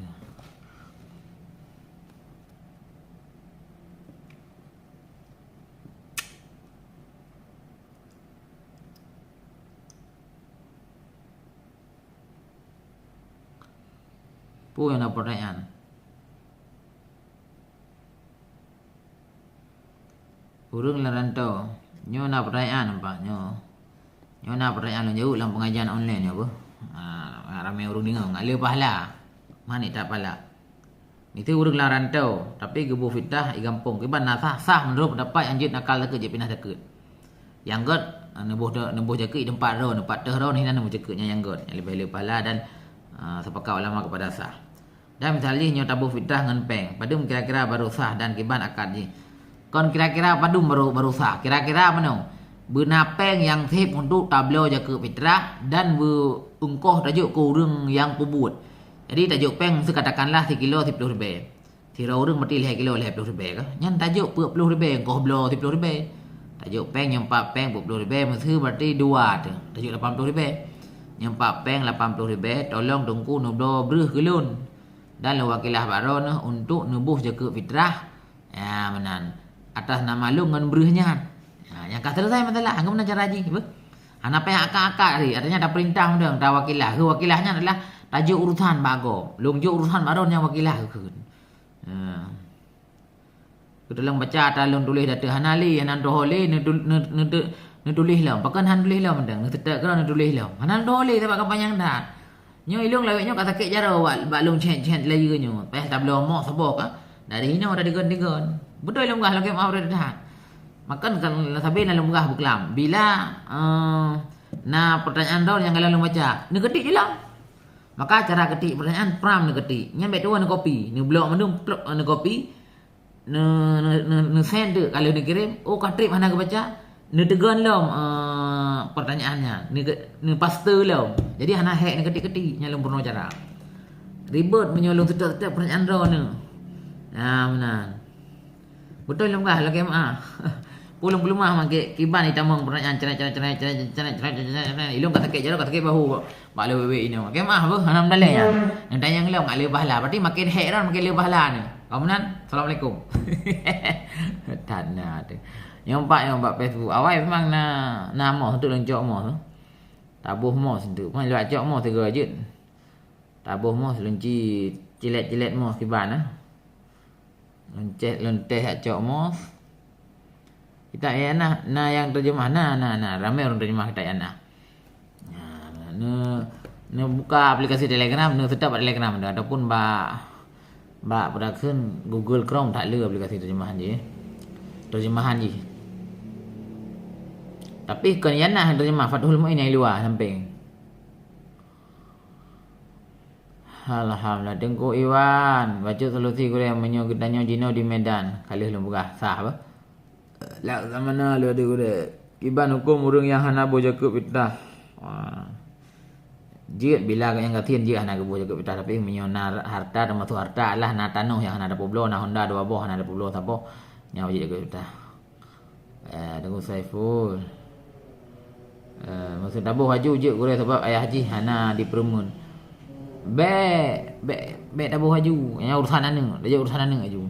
Peue nyang na peurtanyaan? Ureuëng lam rantau. Nyoe na peurtanyaan, Pak, nyoe. Nyoe na peurtanyaan lôn jaweueb lam pengajian online nyoe beuh. Ha, ramé ureuëng deungoe, ngat le pahala. Mani that pahala. Miseue ureuëng lam rantau, tapi geuboh fitrah i gampông. Kiban na sah, sah meunurot pendapat nyang jeuet nakal zakeuet, jeuet pinah zakeuet. Nyang gét, neuboh, neuboh zakeuet i teumpat droe, teumpat teuh droe, hinan neuboh zakeuet nyang, nyang gét. Nyang leubeh le pahala dan, ah, sepakat ulama kepada sah. Dan misalnya nyoe taboh fitrah ngon péng, padum kira-kira baru sah dan kiban akad jih. Kon kira-kira padum baru, baru sah. Kira-kira meunoe, beuna péng nyang sép untuk tabloe zakeuet fitrah dan beu eungkoh tajok keu ureuëng nyang peubuet. Jadi tajok péng, katakanlah sikilo siploh ribée. Sidroe ureuëng meuti lhée kilo lhée ploh ribée kah? Nyan tajok peuet ploh ribée, eungkoh bloe siploh ribée. Tajok péng nyoe pat péng peuet ploh ribée, miseue berarti dua teuh. Tajok lapan ploh ribée. Nyoe pat péng lapan ploh ribée, tolong Teungku neubloe breueh keu lôn. Dan lôn wakilah bak droeneuh untuk neuboh zakeuet fitrah. Ya, meunan. Atas nama lôn ngon breueh nyan. Ya, nyang ka selesai masalah, ngon meunan cara jih, beuh. Hana payah akad-akad lé, artinya tapeurintah meudong, tawakilah. Geuwakilah nyan adalah tajok urusan bak gob. Lôn jok urusan bak droeneuh nyang wakilah kheun. Ha. Keu teulang baca ata lôn tuléh data hana lé, hana lôn tuho lé, neutu-, neu-, neutu-, neutuléh lom. Pakon hana tuléh lom mantong? Neuseutôt keudroe neutuléh lom. Hana lôn tuho lé sabab ka panyang that. Nyoe ilôn lawét nyoe ka sakét jaroe bak, bak lôn chat-chat layeue nyoe. Payah tabloe moh saboh ka. Dari hinoe dah digon-digon. Beutôi lôn peugah lagèe meu'ah uroe that. Makon kan sabe na lôn peugah beukelam. Bila, eh, na pertanyaan droe nyang galak lôn baca, neuketik jih lom. Maka cara ketik pertanyaan, pram neuketik. Nyan bèk tuwoe neukopi. Neublok mandum, plop, neukopi. Ne, ne, ne, ne send tu, ka lheueh neukirém, oh, ka trép hana geubaca, neuteugon lom, eh, pertanyaan nyan, ne, neupaste lom. Jadi hana hék neuketik-ketik, nyan lôn peurunoe cara. Ribet meunyoe lôn seutôt-seutôt pertanyaan droeneuh. Nah, meunan. Beutôi lôn peugah lagèe meu'ah. Peue lôn peuleumah makè kiban itamong pertanyaan cerét, cerét, cerét. Ilôn ka sakét jaroe, ka sakét bahu. Bak lé wék-wék inoe. Oke, maah beuh, hana meudalèe nyan. Neutanyong lom, ngat le pahala. Berarti makin hék droe, makin le pahala nyoe. Ka meunan, assalamualaikum. That na teuh. Nyang pat, nyang bak Facebook. Awai memang na, na moh tu, lôn cok moh tu. Taboh moh tu. Pun lôn cok moh tu jeuet. Taboh moh lôn ci cilet-cilet moh kiban, ah. Lôn cek, lôn teh jak cok moh. Kitab I'anah na nyang terjemah, na, na, na. Ramé ureueng terjemah kitab I'anah. Nah, neu, neubuka aplikasi Telegram, neuseutôt bak Telegram tu, ataupun bak, bak peue kheun Google Chrome, that le aplikasi terjemahan jih. Terjemahan jih. Tapi kon I'anah nyang terjemah, Fathul Mu'in nyang luwa sampéng. Alhamdulillah, Teungku Iwan. Bacut solusi gurèe meunyoe geutanyoe jinoe di Medan. Ka lheueh lôn peugah, sah bah. Laksamana lôn di gurèe. Kiban huköm ureueng nyang hana boh jakeuet fitrah. Wah. Jeuet bila nyang gasien jeuet hana geuboh jakeuet fitrah, tapi meunyoe na harta, teumasuk harta adalah na tanoh nyang hana tapeubloe, na honda dua boh hana tapeubloe saboh, nyan wajéb jakeuet fitrah. Eh, Teungku Saiful. Eh, maksud taboh laju jeuet gurèe sabab ayah jih hana dipeureumeun. Bèk, bèk, bèk taboh laju. Nyan urusan aneuk, laju urusan aneuk laju.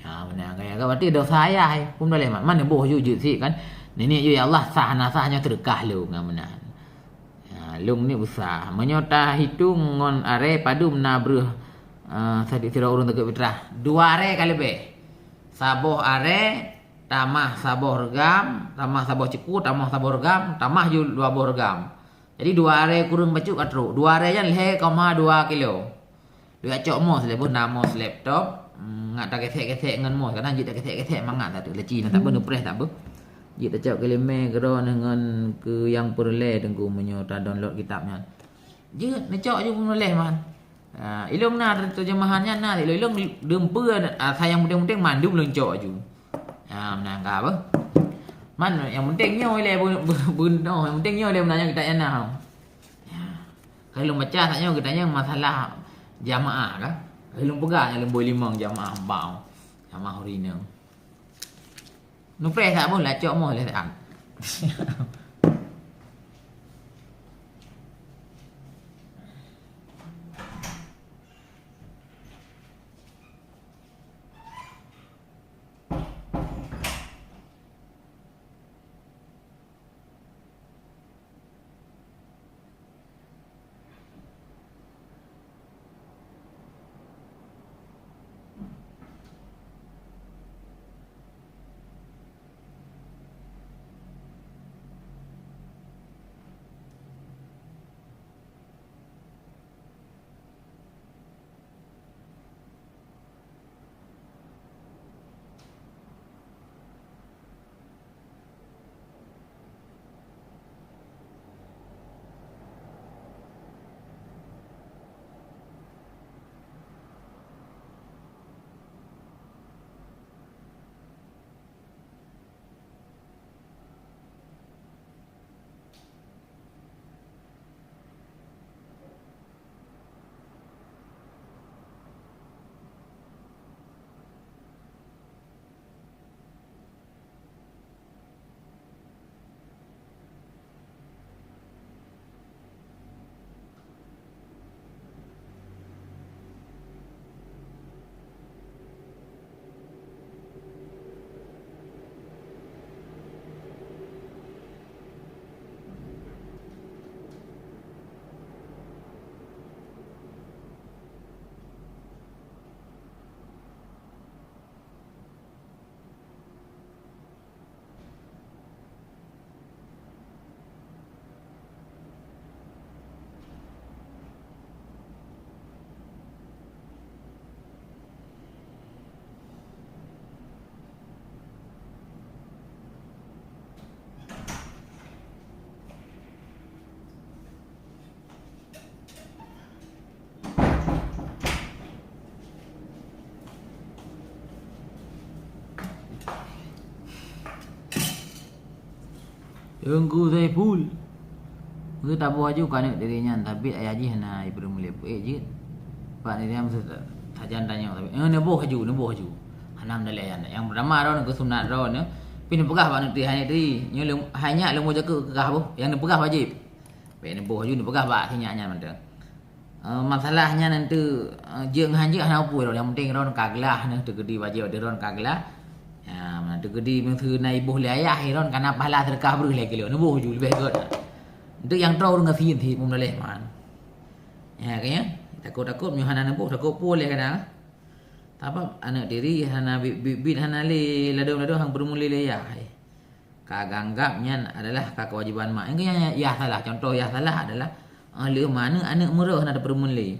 Ha, meunan kan. Berarti dosa ayah, eh. Huköm daleh mat. Mana boh laju jeuet sit kan? Nenek jih, "Ya Allah, sah hana sah nyoe teureukah lôn," ngon meunan. Ha, lôn ni besar. Meunyoe tahitong ngon arè padum na breueh, eh, sidroe ureueng takeuet fitrah. Dua arè ka leubeh. Saboh arè tamah saboh reugam, tamah saboh ceukue, tamah saboh reugam, tamah ju dua boh reugam. Jadi dua arè kureueng bacut ka trok. Dua arè nyan lhèe koma dua kilo. Lôn jak cok mouse lé beuh, na mouse laptop, mm, ngat tagesek-gesek ngon mouse, kadang jeuet tagesek-gesek mangat that tu. Leci na that beuh, neupreh that beuh. Jeuet tacok keulimè keudroe ngon keu nyang peureulèe Teungku meunyoe ta download kitab nyan. Jeuet neucok ju peunuléh man. Ah, ilôn na terjemahan nyan na, ilôn, ilôn dum peue, ah, asai nyang penting-penting mandum lôn cok ju. Ah, meunan ka beuh. Man nyang penting nyoe ilèe bu-, bu-, bu-, noh, nyang penting nyoe ilèe meunan nyang geutanyoe na. Ya. Ka lôn baca that nyoe geutanyoe masalah jamaah ka. Ka lôn peugah nyoe lôn boi limong jamaah bau. Jamaah ureueng inong. Neupreh that boh lacok moh lé that. Teungku Saiful. Geutaboh laju keu aneuk tiri nyan, tapi ayah jih hana ipeureumeulé peuék jeuet. Pak Niriam se-, sajan tanyoe, tapi, eh, neuboh laju, neuboh laju. Hana meudaleh nyan. Nyang peurtama droeneuh keu sunat droeneuh, pih neupeugah bak aneuk tiri, "Hai aneuk tiri, nyoe lôn, hai nyak lôn boh jakeuek keu kah boh." Nyang neupeugah wajéb. Bèk neuboh laju, neupeugah bak si nyak nyan mantong. Eh, masalah nyan nanti, eh, jeuet ngon han jeuet hana peue lom. Nyang penting droen ka glah nyoe, teukeudi bajèe droen ka glah. Ya, meunan teukeudi meuseu na iboh lé ayah, droen ka na pahala seudeukah breuh lé kilo. Neuboh ju leubeh gèt. Untuk nyang troh ureueng gasien sit meudaleh man. Ya, kan ya? Takot-takot meunyoe hana neuboh, takot peue lé kadang. Sabab aneuk tiri hana bit-bit hana lé, ladôm-ladôm han peureumeulé lé ayah. Ka geuanggab nyan adalah ka keuwajéban mak. Nyang yah salah, contoh yah salah adalah, eh, lheueh ma aneuk, aneuk meurôh hana teupeureumeulé.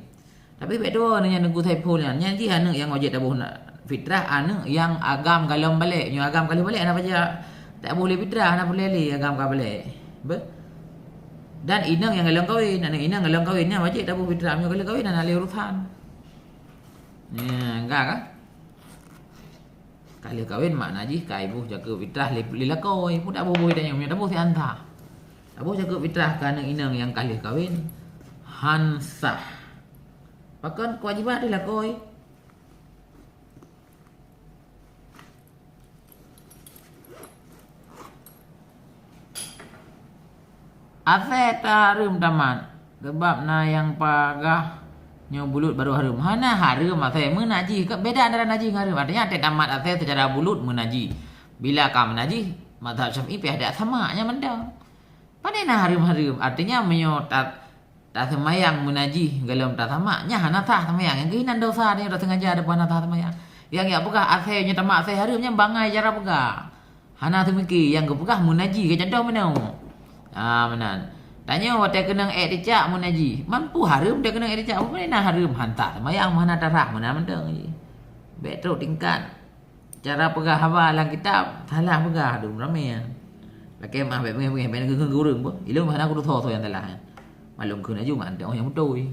Tapi bèk tuwoe nyan Teungku Saiful nyan. Nyan jih aneuk nyang wajéb taboh na-, fitrah, aneuk nyang agam ka lom balek. Nyoe agam ka lheueh balek hana paja taboh lé fitrah, hana peureulèe lé agam ka balek. Beuh? Dan inong nyang ka lom kawén, aneuk inong ka lom kawén nyan wajéb taboh fitrah. Meunyoe ka lheueh kawén hana lé urusan. Nya, enggak kan? Ka lheueh kawén makna jih ka iboh jakeuek fitrah lé, lé lakoe. Peue taboh-boh tanyoe, meunyoe taboh siat han sah. Taboh jakeuek fitrah keu aneuk inong nyang ka lheueh kawén han sah. Pakon keuwajéban ateueh lakoe. Asèe tahareuem tamat, sabab na nyang peugah nyoe bulut barô hareuem. Hana hareuem asèe, meunajih. Ka beda antara najih ngon hareuem. Artinya, asèe tamat asèe seucara bulut meunajih. Bila ka meunajih, mazhab Syafi'i pih adak samak nyan mantong. Pane na hareuem-hareuem? Artinya, meunyoe ta-, taseumayang meunajih gohlom tasamak, nyan hana sah seumayang. Nyang keuh inan dosa, nyoe taseungaja ataupun hana sah seumayang. Nyang, nyang peugah asèe nyoe tamat asèe hareuem, nyan bangai cara peugah. Hana teumiki, nyang geupeugah meunajih, keu contoh meunoe. Ah, meunan. Tanyoe watèe keunong èk teucak meunajih. Man peue hareuem watèe keunong èk teucak, peue na hareuem? Han sah seumayang, hana tarah, meunan mantong jih. Bèk trok tingkat. Cara peugah haba lam kitab, salah peugah, dum ramè nyan. Lakèe meu'ah, bèk beungèh-beungèh, bèk neukheun keu ureueng pun. Ilôn hana kutusoe soe nyang salah nyan. Man lôn kheun laju, man teuh nyang beutôi.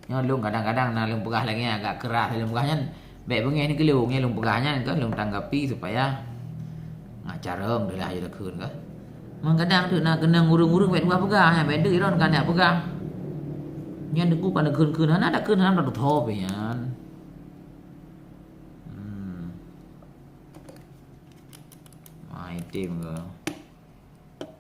Nyoe lôn kadang-kadang na lôn peugah lagèe nyan agak keras lôn peugah nyan. Bèk beungèh nyan keu lôn, nyan lôn peugah nyan keuh lôn tanggapi supaya ngat carông deuh lah jeuet kheun keuh. Man kadang teuk na keunong ureueng-ureueng bèk tuha peugah nyan, bèk deuk droen ka neuk peugah. Nyan teungku ka neukheun-kheun, hana takheun, hana tatutoe pih nyan. Hmm. Wah, item ke.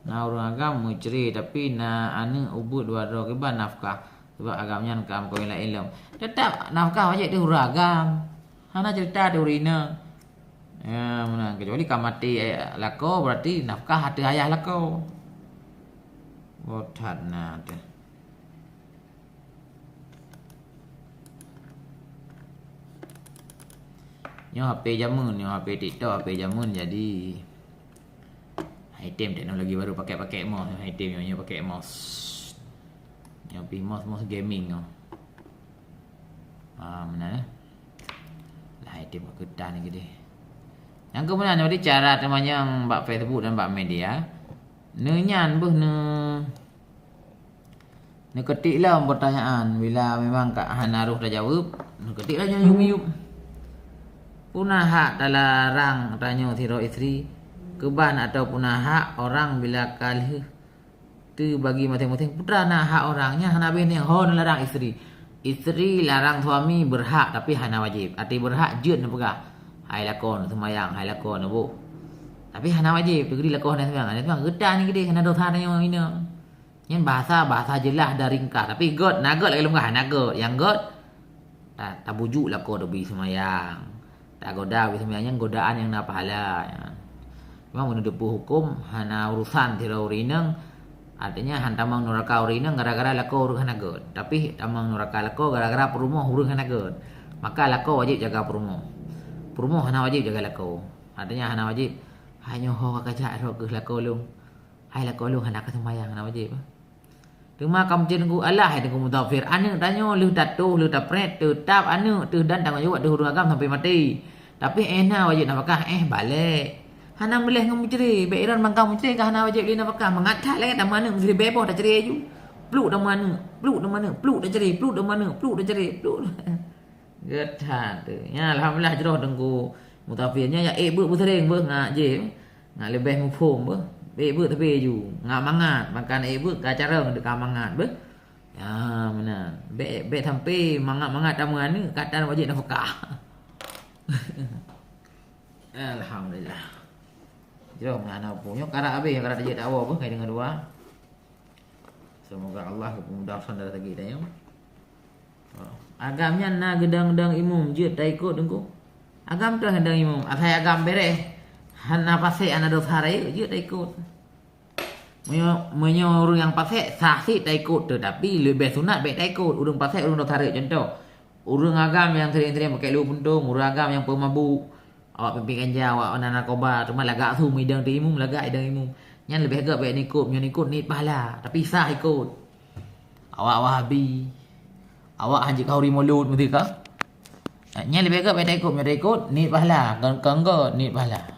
Na ureueng agam meucre, tapi na aneuk ubeuet dua droe, kiban nafkah? Sabab agam nyan ka meukawen laén lom. Teutap nafkah wajéb ateueh ureueng agam. Hana cerita ateueh ureueng inong. Ya, meunan. Kecuali ka maté, eh, lakoe, berarti nafkah ateueh ayah lakoe. Boh that na teuh. Nyoe H P jameun, nyoe H P TikTok, H P jameun jadi. Item teknologi baru, pakèk-pakèk mouse, item nyoe, nyoe pakèk mouse. Nyoe pih mouse, mouse gaming nyoe. Ah, meunan, eh. Lah, item ka keutan lagèe deh. Nyang keu meunan, jadi cara teumanyong bak Facebook dan bak media. Neunyan beuh neu-, neuketik lom peurtanyaan, bila memang ka hana roh tajaweueb, neuketik lom nyan yup-yup. Peue na hak talarang tanyoe sidroe istri keuban, atawa peue na hak orang bila ka lheueh teubagi maséng-maséng? Peue na hak orang nyan hana beuh nyan, ho neularang istri. Istri larang suami beurhak, tapi hana wajéb. Arti beurhak jeuet neupeugah, "Hai lakoe, neuseumayang, hai lakoe, neuboh." Tapi hana wajéb, teukeudi lakoe hana seumayang, hana seumayang, geutan keudeh, hana dosa tanyoe inong. Nyan bahasa, bahasa jeulaih dan ringkas. Tapi göt, na göt lagèe lôn peugah, na göt. Nyang göt, ta-, tabujuk lakoe teubi seumayang. Tagoda teubi seumayang, nyan godaan nyang na pahala, nyan. Cuma meunurot teupeu huköm, hana urusan sidroe ureueng inong, artinya han tamong nuraka ureueng inong gara-gara lakoe ureueng hana göt. Tapi tamong nuraka lakoe gara-gara peurumoh ureueng hana göt. Maka lakoe wajéb jaga peurumoh. Peurumoh hana wajéb jaga lakoe. Artinya hana wajéb, "Hai nyoe ho ka kajak droe keuh lakoe lôn." Hai lakoe lôn hana ka seumayang, hana wajéb. Teuma ka meucen Teungku, alah hai Teungku Muzafir, aneuk tanyoe lheueh tatoh, lheueh tapreh, teutap aneuk teuh dan tanggong jaweueb ateueh ureueng agam sampai maté. Tapi éh na wajéb nafakah, éh balek. Hana meuleh ngon meucre, bèk iron mangkang meucre ka hana wajéb lé nafakah. Mangat that lagèe tameuaneuk meucre bèe boh tacre aju. Pluk tameuaneuk, pluk tameuaneuk, pluk tacre, pluk tameuaneuk, pluk tacre, pluk. Geuh that teuh. Nyan alhamdulillah jroh Teungku Muzafir. Nyan jak ék beuet beusereng beuh ngat jih. Ngat leubeh muphom beuh. Bék beuet teubé ju, ngat mangat, bahkan ék beuet ka carông deuka mangat beuh. Ya, meunan. Bék, bék sampai mangat-mangat tameuaneuk, ka tan wajéb nafeukah. Alhamdulillah. Jroh meunan na peue. Nyoe karap habéh, karap tajeuet dakwa beuh, ngai deungon dua. Semoga Allah geupeumudah urusan dara tagi tanyoe. Agam nyan na geudong-dong imum jeuet taikot teungku. Agam troh geudong imum, asai agam beres. Hana pasék, hana dosa rayeuk jeuet taikot. Meunyoe, meunyoe ureuëng nyang pasék sah cit taikot, teutapi leubeh sunat bék taikot. Ureuëng pasék ureuëng dosa rayeuk, contoh. Ureuëng agam nyang sering-sering pakai luweue puntông, ureuëng agam nyang peumabuk, awak pimpin ganja, awak na narkoba, teuma lagak su meudong teu imum, lagak idong imum. Nyan leubeh gét bék ikot, meunyoe ikot niet pahala, tapi sah ikot. Awak Wahabi, awak hanjeuet khauri mulod meusti ka. Nyan leubeh gét bék ikot, meunyoe ikot niet pahala, kon, kon gét niet pahala.